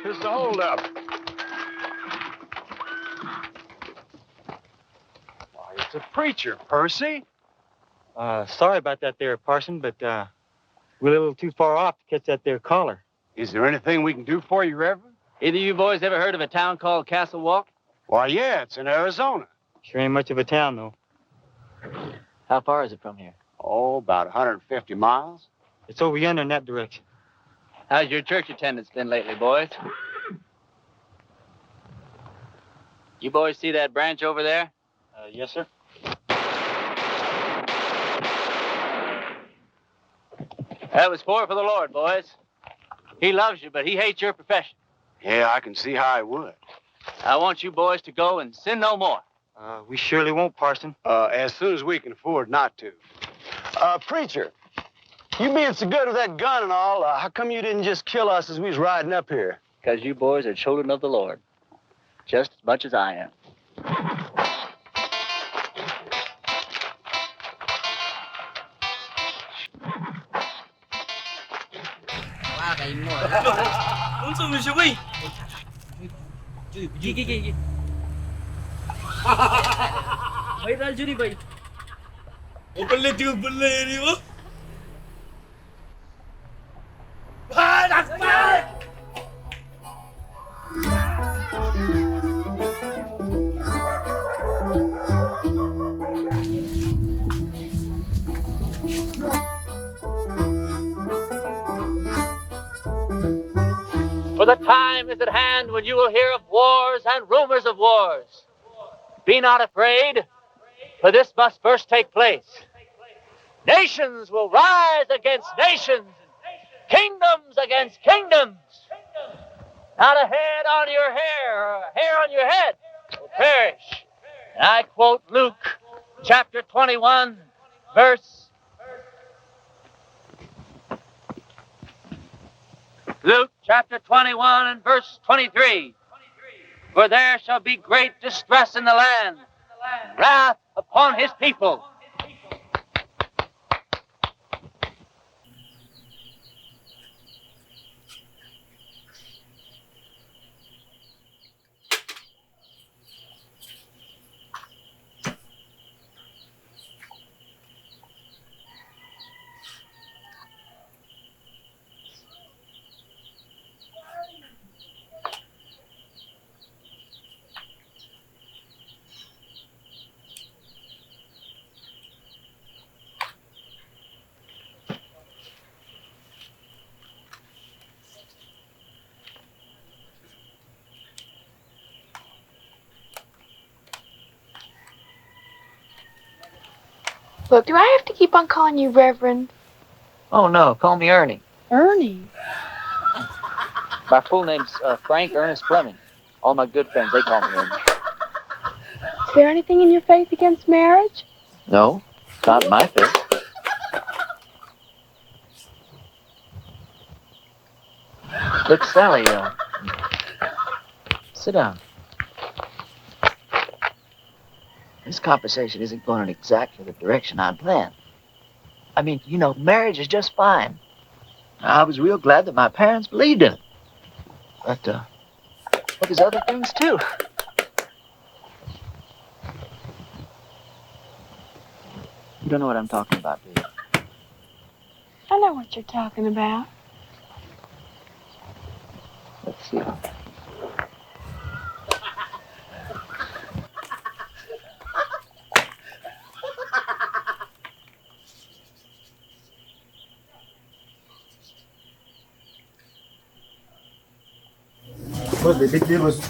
What's the holdup? Why, it's a preacher, Percy. Sorry about that there, Parson, but we're a little too far off to catch that there caller. Is there anything we can do for you, Reverend? Either you boys ever heard of a town called Castle Walk? Why, yeah, it's in Arizona. Sure ain't much of a town, though. How far is it from here? Oh, about 150 miles. It's over yonder in that direction. How's your church attendance been lately, boys? You boys see that branch over there? Yes, sir. That was four for the Lord, boys. He loves you, but he hates your profession. Yeah, I can see how he would. I want you boys to go and sin no more. We surely won't, Parson. As soon as we can afford not to. Preacher, you being so good with that gun and all, how come you didn't just kill us as we was riding up here? Because you boys are children of the Lord, just as much as I am. Unsa man siya, bay? Gi, gi, gi, gi. Viral jud ni, bay. Open त्यो बल्ल हेऱ्यो। For the time is at hand when you will hear of wars and rumors of wars. Be not afraid, for this must first take place. Nations will rise against nations, kingdoms against kingdoms. Not a head on your hair or a hair on your head will perish. And I quote Luke chapter 21, verse Luke chapter 21 and verse 23. For there shall be great distress in the land, wrath upon his people. Look, do I have to keep on calling you Reverend? Oh, no, call me Ernie. Ernie. My full name's Frank Ernest Fleming. All my good friends, they call me Ernie. Is there anything in your faith against marriage? No, not in my faith. Look, Sally, sit down. This conversation isn't going in exactly the direction I planned. I mean, you know, marriage is just fine. I was real glad that my parents believed in it. But, well, there's other things, too. You don't know what I'm talking about, do you? I know what you're talking about. Let's see. Boss, bibigyan, boss.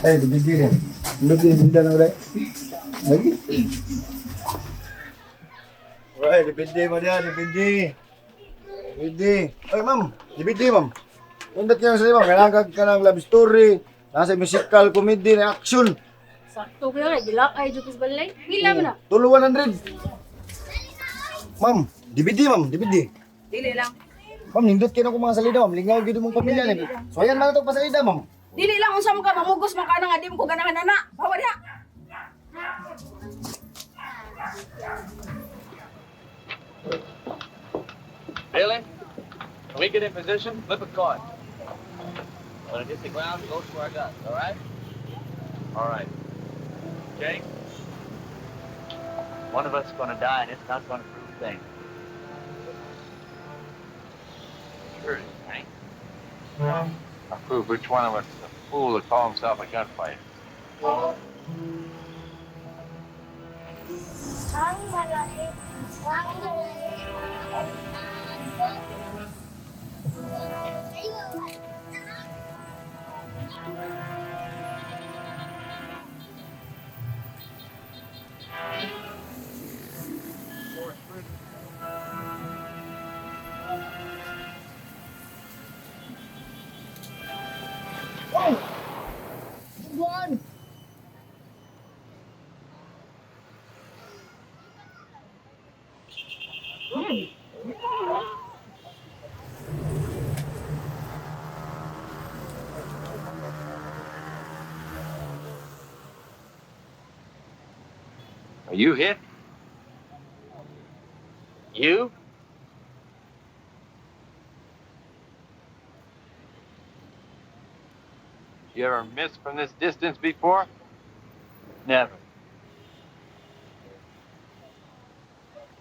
Ay, bibigyan yan. Bibigyan, hindi na ulit. Lagi. Alright, depende mo diyan, depende. Depende. Ay, ma'am, depende, ma'am. Undat kayo sa ma'am, kailangan ka ng love story, nasa musical, comedy, na action. Sakto kaya nga, gilak ay jud balay. Pila man na? Tulo 100. Ma'am, DVD, ma'am, DVD. Dili lang. Ma'am, nindot kayo na kung mga salida, ma'am. Lingaw gid mong pamilya ni. So ayan man itong pasalida, ma'am. Dili lang unsa mo ka mamugos man ka na nga di mo ko ganahan ana. Bawa diha. Billy, when we get in position, flip a coin. When it hits the ground, go to our guns, all right? All right. Jake? One of us is gonna die, and it's not gonna prove a thing. Sure it is, Hank. I'll prove which one of us is a fool to call himself a gunfighter. Ang malaki, ang malaki. Are you hit? You? You ever missed from this distance before? Never.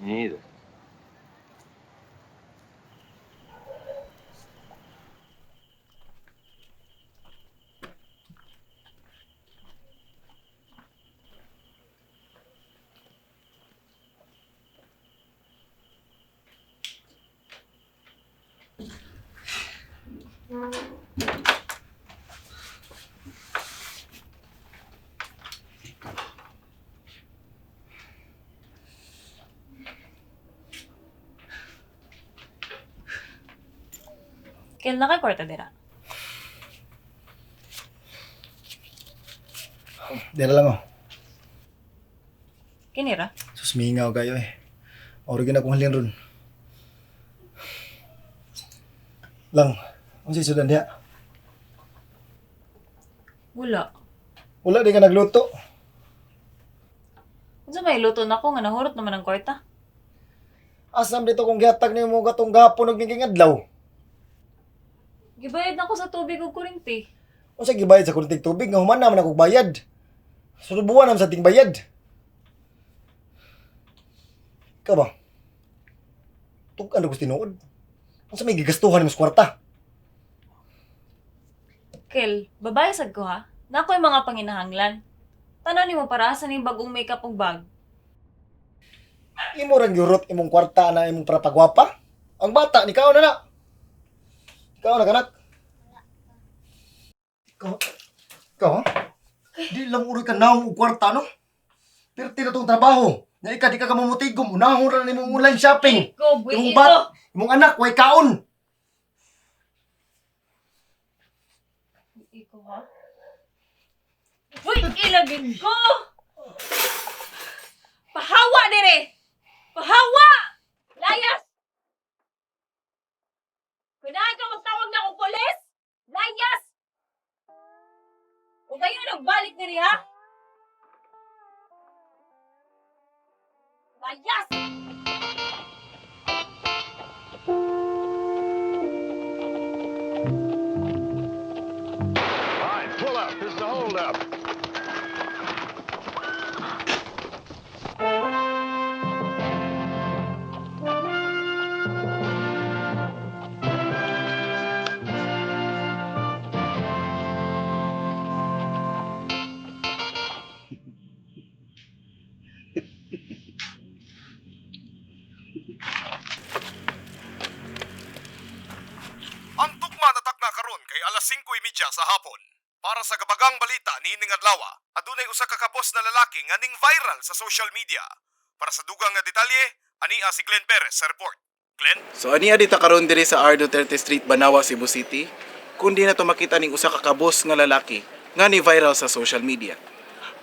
Neither. Kailan kay kwarta dira? Dira lang oh. Kinira? Sus, mingaw kayo eh. Oro gina akong halin ron. Lang, unsa sudan diha? Wala. Wala di ka nagluto. Unsa may luto na ko nga nahurot naman ang kwarta? Asam dito kung gihatag nimo katong gahapon og naging adlaw. Gibayad na ko sa tubig ug kuryente. Unsa gibayad sa kuryente tubig nga human naman akong bayad. Surubuan naman sa ting bayad. Ikaw ba? Tug-an ko sa tinuod. Unsa may gigastuhan nimo sa kwarta? Kel, babae sad ko ha. Na ako'y mga panginahanglan. Tanan nimo para asa ning bagong makeup ug bag. Imo rang giurot imong kwarta na imong para pagwapa. Ang bata ni kaon na na. Ikaw na kanak. Ikaw, ikaw ha? Di lang uroy ka naong og kwarta no? Perti na tong trabaho. Nya ika di ka kamumutigom, unahon ra na nimong online shopping. Go, Imong bat, imong anak way kaon. Iko ha? Uy, ilagin ko! Pahawa dire! Pahawa! Layas! Kunahan ka magtawag na akong pulis! Layas! Huwag kayo nagbalik diri ha? Layas! All right, pull up. This is the holdup. Ang tugma natakna karon kay alas 5:30 sa hapon. Para sa gabagang balita niining adlaw, adunay usa ka kabos na lalaki nga ning viral sa social media. Para sa dugang nga detalye, ania si Glenn Perez sa report. Glenn? So aniya dita karon diri sa R. Duterte Street, Banawa, Cebu City, kundi na to makita ning usa ka kabos nga lalaki nga ni viral sa social media.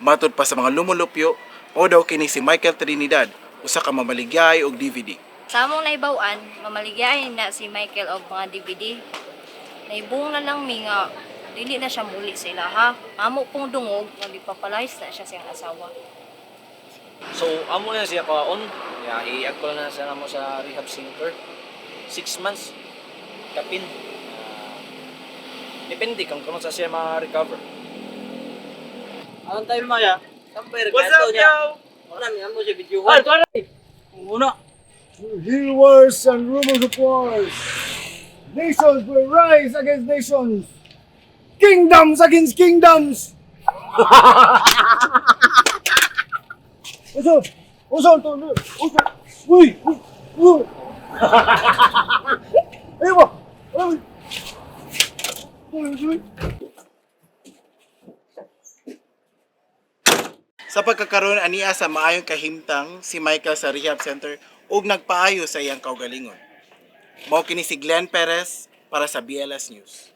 Matud pa sa mga lumulupyo, o daw kini si Michael Trinidad, usa ka mamaligyay og DVD. Sa among naibaw-an, mamaligyain na si Michael og mga DVD. Naibong na lang mi nga dili na siya muli sa ilaha. Amo pong dungog nga gipapalayas na siya sa iyang asawa. So, amo na siya kaon. Ya, i-add ko na siya namo sa rehab center. 6 months. Kapin. Depende kung kano sa siya ma-recover. Anong tayo maya? What's up, yo? Wala, mo siya video. Ay, tuwa Una. Hear wars and rumors of wars. Nations will rise against nations. Kingdoms against kingdoms. What's up? What's up? What's up? Uy! Uy! Uy! Ayun ba? Uy! Uy! Uy! Sa pagkakaroon ania sa maayong kahimtang si Michael sa rehab center ug nagpaayo sa iyang kaugalingon. Mao kini si Glenn Perez para sa BLS News.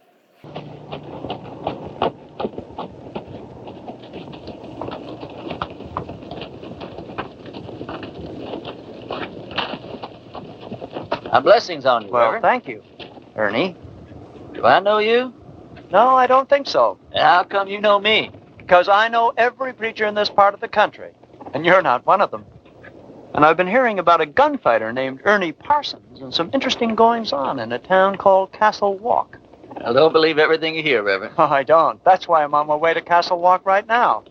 My blessings on you, Well, Reverend. thank you, Ernie. Do I know you? No, I don't think so. And how come you know me? Because I know every preacher in this part of the country, and you're not one of them. And I've been hearing about a gunfighter named Ernie Parsons and some interesting goings on in a town called Castle Walk. I don't believe everything you hear, Reverend. Oh, I don't. That's why I'm on my way to Castle Walk right now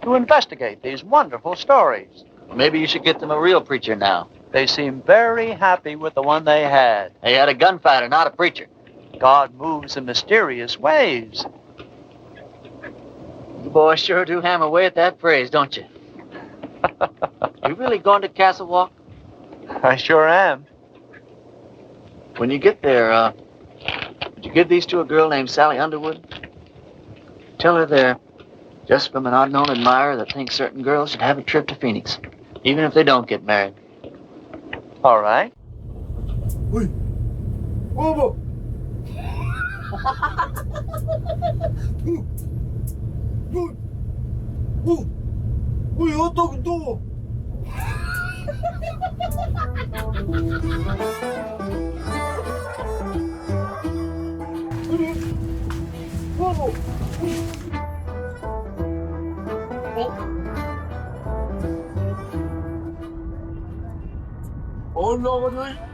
to investigate these wonderful stories. Maybe you should get them a real preacher now. They seem very happy with the one they had. They had a gunfighter, not a preacher. God moves in mysterious ways. You boys sure do hammer away at that phrase, don't you? You really going to Castle Walk? I sure am. When you get there, would you give these to a girl named Sally Underwood? Tell her they're just from an unknown admirer that thinks certain girls should have a trip to Phoenix, even if they don't get married. All right. Uy! Obo! Uy! Uy! Uy, utog to! Obo! Oh, no, no.